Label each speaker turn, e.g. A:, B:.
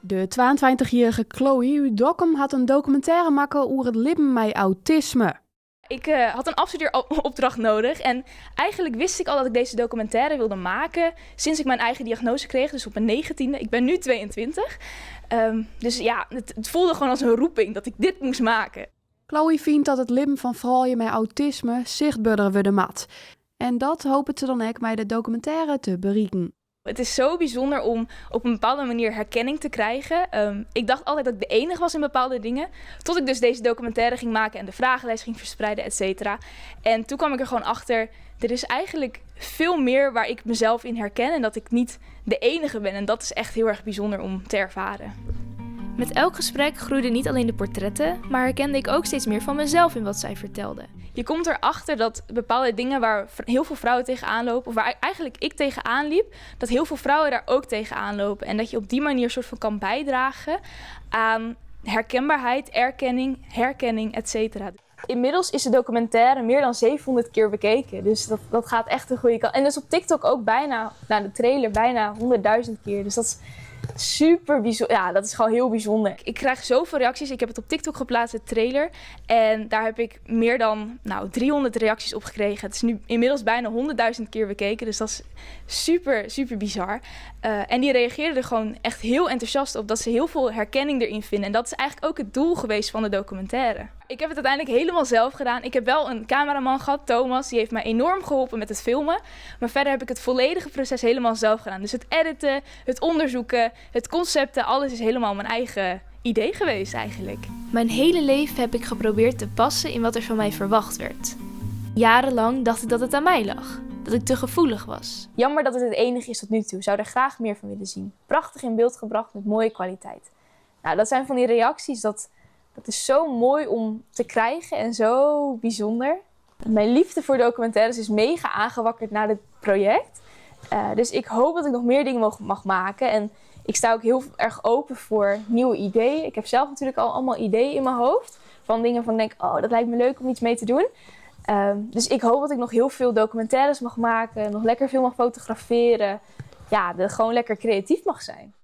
A: De 22-jierrige Chloe út Dokkum hat in dokumintêre makke oer it libben mei autisme.
B: Ik had een afstudeeropdracht nodig en eigenlijk wist ik al dat ik deze documentaire wilde maken sinds ik mijn eigen diagnose kreeg, dus op mijn 19e. Ik ben nu 22. Dus ja, het voelde gewoon als een roeping dat ik dit moest maken.
A: Chloe fynt dat it libben fan froulju mei autisme sichtberder wurde moat. En dat hopet se dan ek mei de dokumintêre te berikken.
B: Het is zo bijzonder om op een bepaalde manier herkenning te krijgen. Ik dacht altijd dat ik de enige was in bepaalde dingen. Tot ik dus deze documentaire ging maken en de vragenlijst ging verspreiden, et cetera. En toen kwam ik er gewoon achter, er is eigenlijk veel meer waar ik mezelf in herken en dat ik niet de enige ben. En dat is echt heel erg bijzonder om te ervaren.
C: Met elk gesprek groeiden niet alleen de portretten, maar herkende ik ook steeds meer van mezelf in wat zij vertelde.
B: Je komt erachter dat bepaalde dingen waar heel veel vrouwen tegenaan lopen, of waar eigenlijk ik tegenaan liep, dat heel veel vrouwen daar ook tegenaan lopen. En dat je op die manier soort van kan bijdragen aan herkenbaarheid, erkenning, herkenning, et cetera. Inmiddels is de documentaire meer dan 700 keer bekeken. Dus dat gaat echt de goede kant. En dus op TikTok ook bijna, nou, de trailer bijna 100.000 keer. Dus dat is super bijzonder. Ja, dat is gewoon heel bijzonder. Ik krijg zoveel reacties. Ik heb het op TikTok geplaatst, de trailer. En daar heb ik meer dan 300 reacties op gekregen. Het is nu inmiddels bijna 100.000 keer bekeken. Dus dat is super, super bizar. En die reageerden er gewoon echt heel enthousiast op. Dat ze heel veel herkenning erin vinden. En dat is eigenlijk ook het doel geweest van de documentaire. Ik heb het uiteindelijk helemaal zelf gedaan. Ik heb wel een cameraman gehad, Thomas. Die heeft mij enorm geholpen met het filmen. Maar verder heb ik het volledige proces helemaal zelf gedaan. Dus het editen, het onderzoeken, het concepten, alles is helemaal mijn eigen idee geweest eigenlijk.
C: Mijn hele leven heb ik geprobeerd te passen in wat er van mij verwacht werd. Jarenlang dacht ik dat het aan mij lag. Dat ik te gevoelig was.
B: Jammer dat het het enige is tot nu toe. Zou er graag meer van willen zien. Prachtig in beeld gebracht met mooie kwaliteit. Dat zijn van die reacties dat is zo mooi om te krijgen en zo bijzonder. Mijn liefde voor documentaires is mega aangewakkerd na dit project. Dus ik hoop dat ik nog meer dingen mag maken. En ik sta ook heel erg open voor nieuwe ideeën. Ik heb zelf natuurlijk al allemaal ideeën in mijn hoofd. Van dingen van ik denk, oh, dat lijkt me leuk om iets mee te doen. Dus ik hoop dat ik nog heel veel documentaires mag maken. Nog lekker veel mag fotograferen. Gewoon lekker creatief mag zijn.